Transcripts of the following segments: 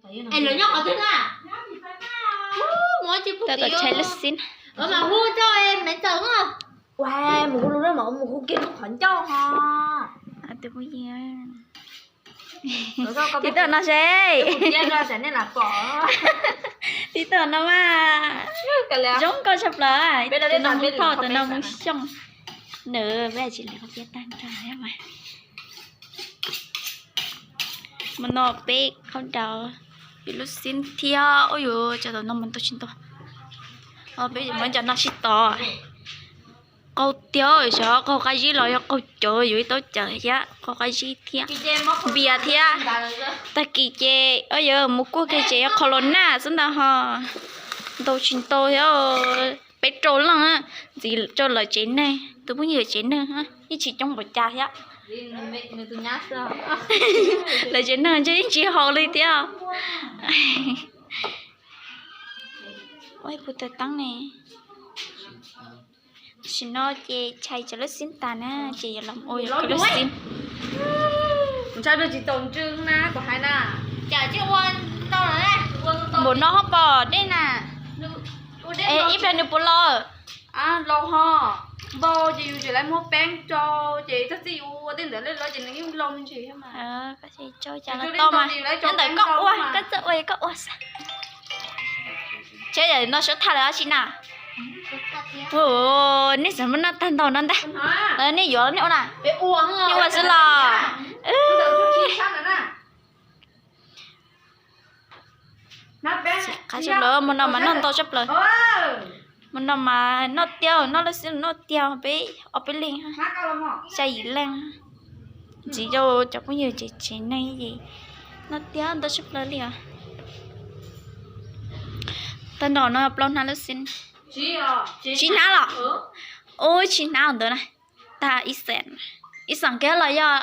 Es lawv nyob qhov twg na? Mus ua tsis pub tom tshais lub xib. Mus hu rau me ntxawm. Ua, mus hu lub, mus hu kiag lub qhov ncauj ho. Tiv toj no seb. Tiv toj no mas zoo nkauj tshaj plaws. Tus no mus phoj, tus no mus xyooj. Nws peb tsis lawv qhov tiav tag nrho mas. Mus no peb qhaub ncaws, peb lub xib thiab. Ua yuav cov tom no mus ntau tsis ntau. Peb mus cov no sib tov. Qaug tiag, xyov qaug qab zib los yog qaug cawv, yuav ib taub cawv thiab qaug qab zib thiab npias thiab. Tag kis ces yog mus kuaj kiag ces yog qhov los naj xwb ntag ho. Ntau tsis ntau thiab. Peb rau leej ntxiv rau lawv tsev neeg, tus phooj ywg tsev neeg yeej tsis coob npaum cas thiab. Lawv tsev neeg ntshe yeej tsis haus li thiab. Ua ib puas taws teeb ne. Tam sim no ces tshais cov lub xib tas na, ces yuav los ua lub xib. Npaum no ho pom dej na. Es ib pliag nws puas los? Los ho, npau ces yus tseem lawv muab peeb rau ces tag txij yus ua tej ntawd lawm ces nws yeej los me ntsis thiab mas. Koj tsis tso cas los tau mas, nyob ntawm koj ua, koj txawj ua koj ua xwb. Tsheb no suav thaj lawm dab tsi na? Nej xav muab noj tag ntaug no ntag. Nej yuav nej ua na. Nej ua xwb los. Qab tshaj plaws, mus no mas noj ntau tshaj plaws. Mus no mas noj tiag, noj lub xib noj tiag peb ob peb leeg, xya yim leej. Ntxiv rau cov phooj ywg tsev tsev neeg es noj tiag ntau tshaj plaws li os. Tag nrho no plaub hnab lub xib. Tsib hnab los? Ub, tsib hnab ntawd na. Tag ib xeem, ib xeem kiag los yog.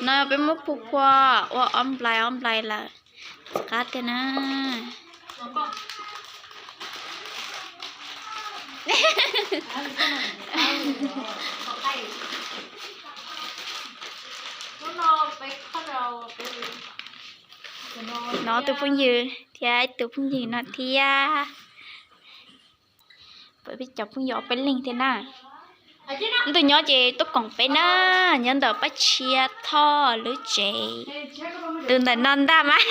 No peb muab phua phua ua ob nplais ob nplais lawm. Qab tiag na. No tus phooj ywg thiab tus phooj ywg no thiab. Peb cov phooj ywg ob peb leeg thiab na. Ntuj nyob ces tuaj koom peb na, nyob ntawm Paj Tshiab Thoj lub tsev. Tus ntawm no ntag mas.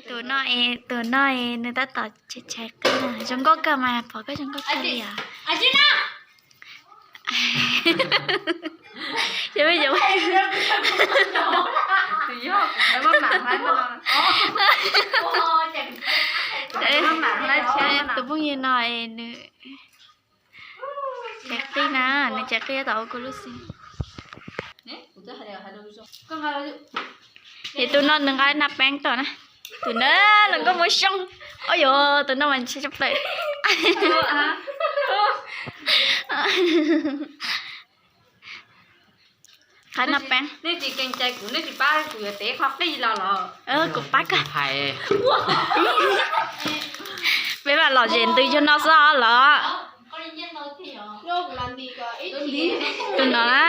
Tus no, tus no nws tab tom tshais qij na, zoo nkauj kawg mas, pom koj zoo nkauj kawg li os. Tus phooj ywg no nws tshais qij na, nws tshais qij tom ua kuv lub xib. Ces tus no nws nqa naj peeb tom na. Tus no los nkauj muaj xyoo. Ua yuav tus no mas ntshai tshaj plaws. Qhab naj peeb. Kuv pab koj. Peb mam lom zem ntws yog no xwb os los. Tus no na.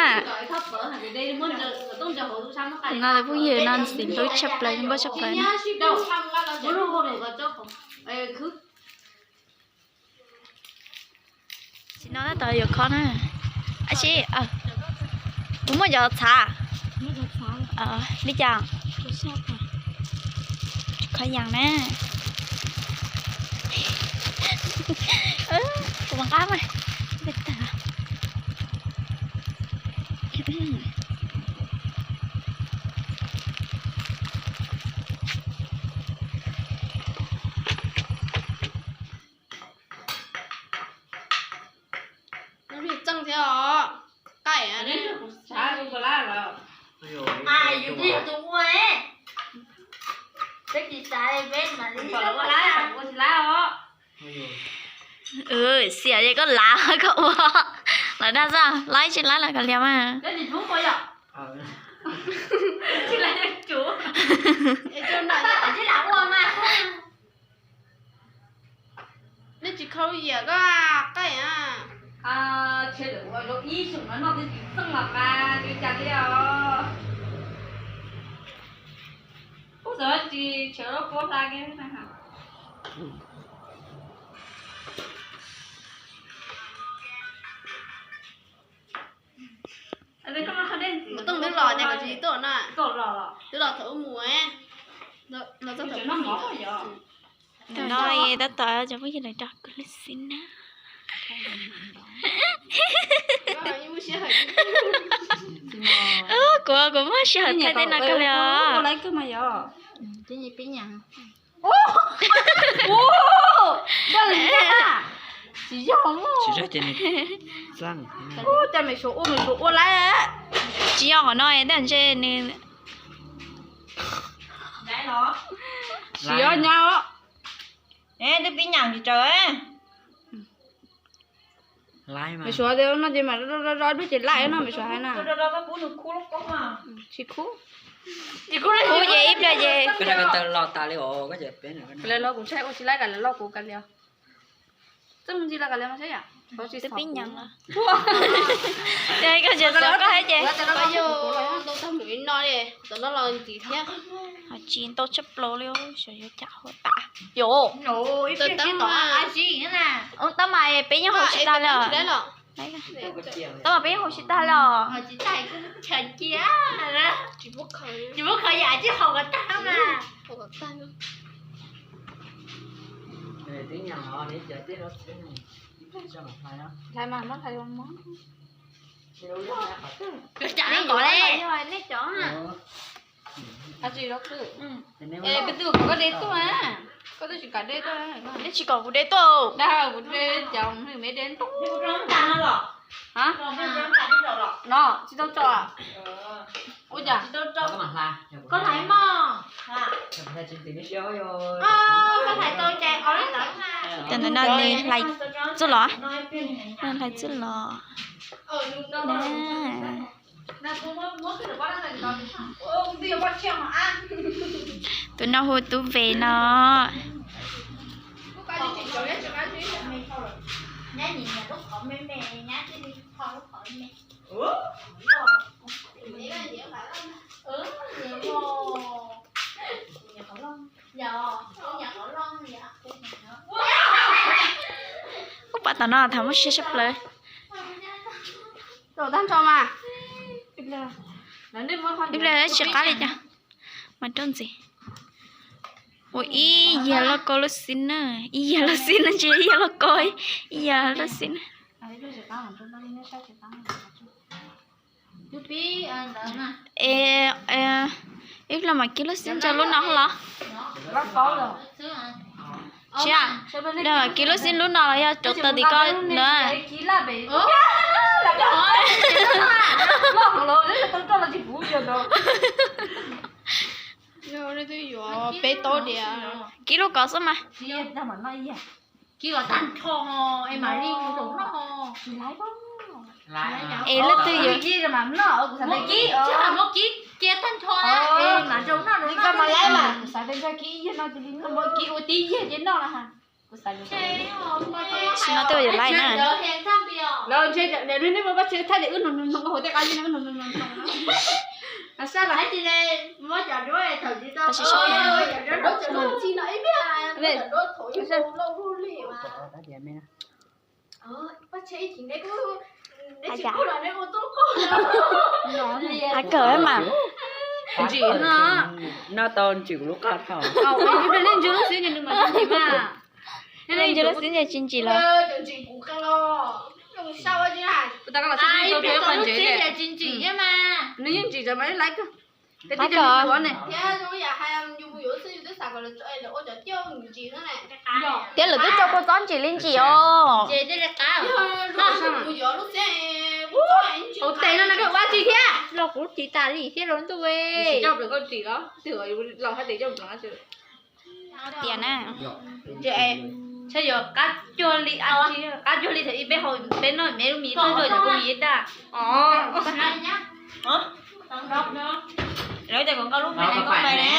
No tus phooj ywg no ntxim hlub tshaj plaws, zoo nkauj tshaj plaws na. Tam sim no tab tom yuav khob na. Ab tsi, kuv muaj cov txhav li cas? Khob yas na. Kuv nqa mas. Txeej thiab os. Qaij. Yus twb yog tus ua, peb tsis xav peb mam li ua lawm. Xiam ces koj lav koj ua. Lawv dag xwb, laib tsis laib los kav liam mas. Nej tsis khau yam koj qaij a. Cas li os. Ub, txawm tsis tshav loj kub hla ke na. Mus tooj twb los ces kom tsis tuaj no. Twb los thaum ub mus. Tam no tab tom cov phooj ywg lawv nrog kuv lub xim na. Kuv, kuv muaj sij hawm thaij tej no kawg li os. Tsis yog, cas me suav ua, me suav ua lawm. Tsis yog qhov no, tej ntshe nws tsis yog nyob. Twb pib nyeem tsis tsaws. Me suav no ces mas do do do ces laij no me suav hais na. Tsis khub. Khub ces ib pliag ces. Lawv los kuv ntshai ua tsis laij, kav lawv los kuv kav liam. Twb pib nyeem los. Koj tsis txhob koj hais ces. Ho tsis ntau tshaj plaws li, xyov yuav cas huaj tas. Yus, tab mas peb yeej haus tsis tag li os. Tab mas peb yeej haus tsis tag li os. Hlais mas, muab hlais los mog. Nej cov, es peb twb kom koj de tuaj, koj twb tsis kam de tuaj. Nej tsis kom kuv de tuaj. Dag kuv de cov hwm me de ntau. No tsis tau tso. Ua cas? Koj hlais mog. Tam ntawd no nws hlais txuj los, nws hlais txuj los. Tus no hu Tub Ve no. Ub, pom tom no thaum muaj siab sab plaws. Ib pliag tsis qab li cas mas rau ntxiv. Ua ib yag lauj kaub lub xib na, ib yag lub xib na, tsis ib yag lauj kaub, ib yag lub xib na. Es, ib los mas kib lub xib ntsaws lub no los? Tsis, kib lub xib lub no los yog rau tau tim koj na? Kib lub ko xwb mas. Es leej twg yuav, sim no twb yuav laij na. Kawg mas. Ntsim no. No tau ntsim kuv lub qab thaum. Nej ntsim lub xib ces tsis ntsim los? Nws yeej ntsim mas laib kawg. Thiab lawv twb tso kua txob ntsim li ntsim os. Ua tes no na koj ua tsi thiab los kuv tsis tas li thiab los ntuj. Tias na. Ntshe yuav qab cuag li, qab cuag li thaum ib peb haus peb noj me lub mis tuaj zuag cov kua mis ib dag. Lawv tias kom nqa lub me ais koj pais ne.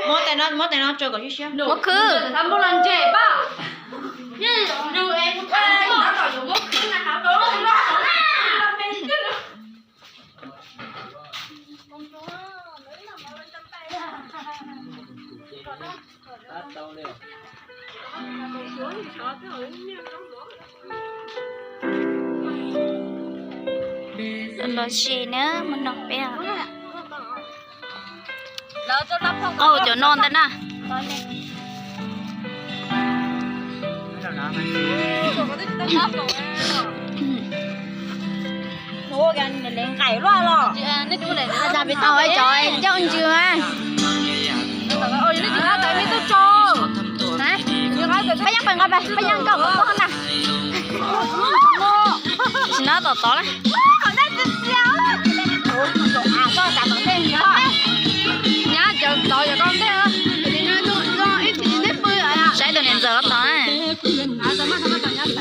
Muab tais no, muab tais no tso kom siab siab. Muab khwb. Los sis na, mus no peb. Qaug cov no ntag na. Cov ncw mas. Pab Yeeb, pab Yeeb, nkauj kom toj na. Tsis nab tom tod na. Nyab cov tod yog koj ntej. Saib tus niam ntxawm tod na. No, no, no, no. Kuv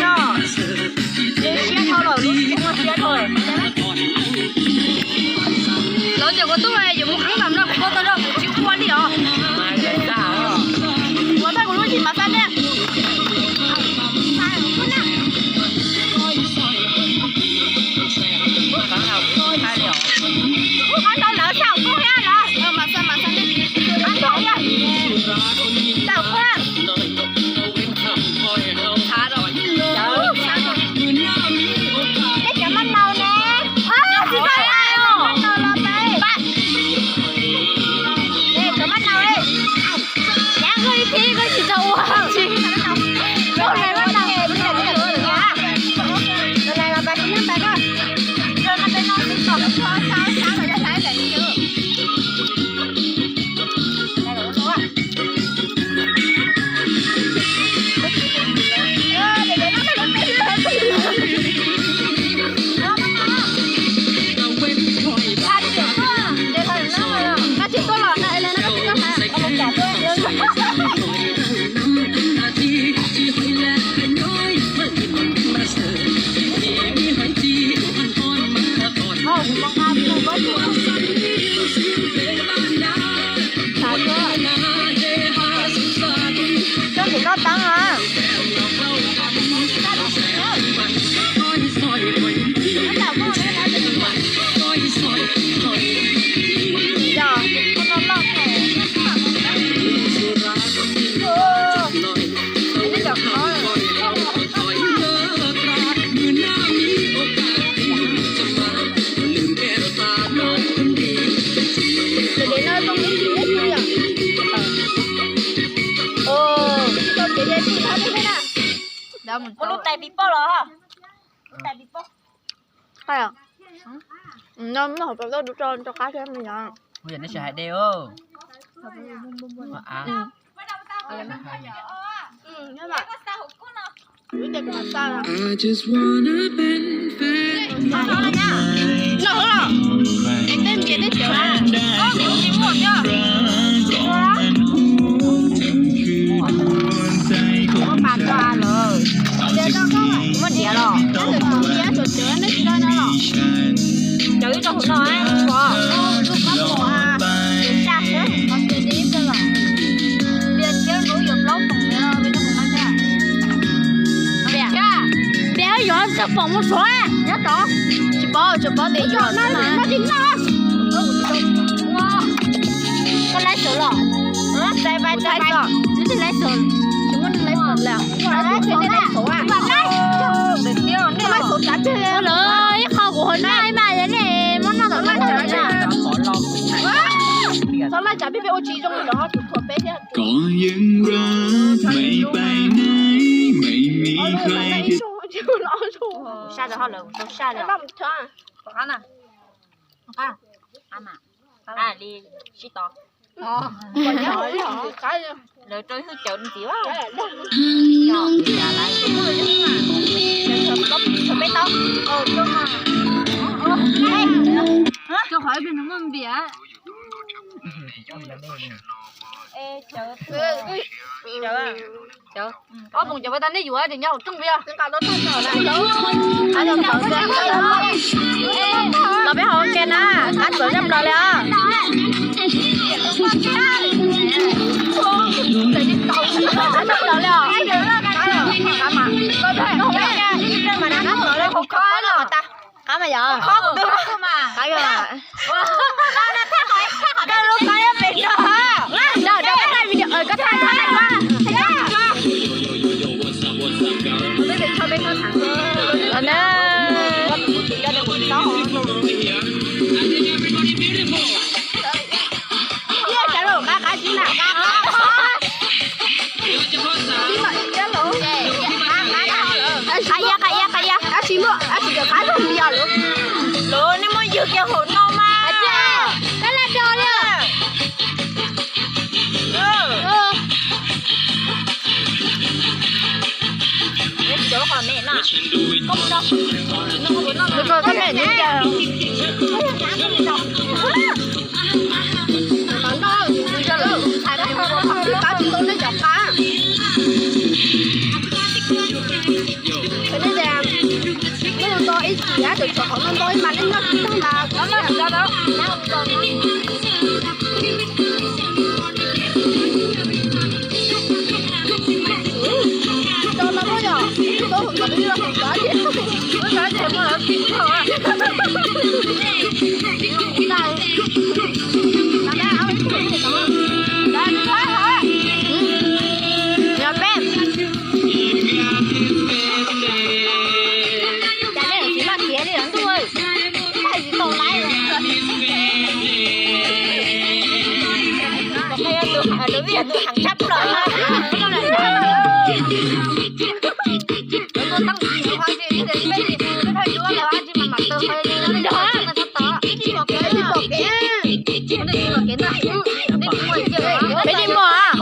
tub ces, kuv tub ces kuv pom tias kav liam, kav liam. Lawv cov kuv tub yuav mus qhib mam no kuv ua tau zog kuv tsis ua li os. Ua tau kuv lub tsis mas xaj ne. Ub, qhov no lawv xaj kuj thiab lawm. Mas xaj mas xaj ne. Qhov no yog xaj kuj. Peb cov mab nau ne. Tsis tau hais os, mab nau los peb. Cov mab nau. Yav koj ib phim koj tsis tau ua tsis. Koj lais mab nau. Koj lais los pab kuv nyob pab koj. Koj tsis tau teeb a. Ua lub tais pis poj los. Lub tais pis poj. Noj hauv paus toj rau qab thiab me nyuam. Ua yog neb sawv hais de. Muab diav los. Cov ib rau hauv no, pom. Tus qab pom a. Tus tsa xwb. Tias tshiab lub yuav plaub poom no, peb rau hauv no thiab. Tias, tias yuav txog poom mus suav nyob tod. Tsis paub, tsuas paub tias yuav xwb na. Koj laib xwb los? Laib xwb, tsis laib xwb, tsis muaj neeg laib xwb lawm. Ua lawm ib qho kuv hauv no ib mas yog nej muab noj tom no. Txhob laij tsav peb peb ua tsis zoo los tus thuam peb thiab. Có những lúc mây bay nắng, mây mịt khoe. Saj tau hauj lwm tau saj li. Li sib tod. Lawv rau ib hwj cawv ntxiv. Rau qhov ib pliag nws muaj npias. Ob moos cov pab tau nej yuav ces nyob hauv rooj peb. Los peb hauv ke na, qab txawv zaj plaws li os. Qab zaj plaws li os. Qab mas yog. Qab yog. Koj lub qab pem rau. Rau rau koj thaij video, koj thaij, koj thaij. Los na. Qab iab, qab iab, qab iab. Tab sis muaj, tab sis cov qab zog yog lawm. Lawv nej muaj ywg kiag hauv no mas. Kab laj do li. Peb dig muag.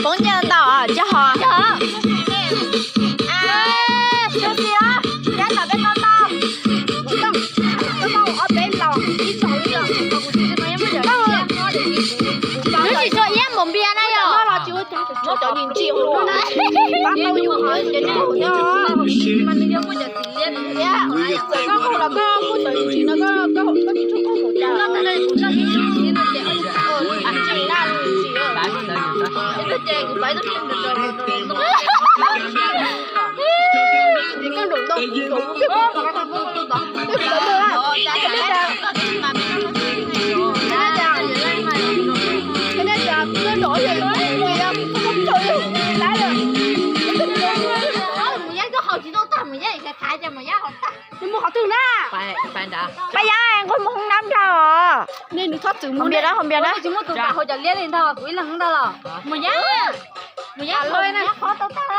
Poob nyiaj ntau cog hos. Twb tsis tshua iab npaum npias na yom. Mus yab, koj haus tsis tau tag, mus yab, thaiv cas mus yab haus tag. Nws mus qhov twg na? Pab yab, nquag mus hoob nab nrag os. Haus npias na, haus npias na. Tsis muaj tus kam haus cov liab li ntag, kuv ib leeg ntag los. Mus yab, mus yab, mus yab qhov tau tag.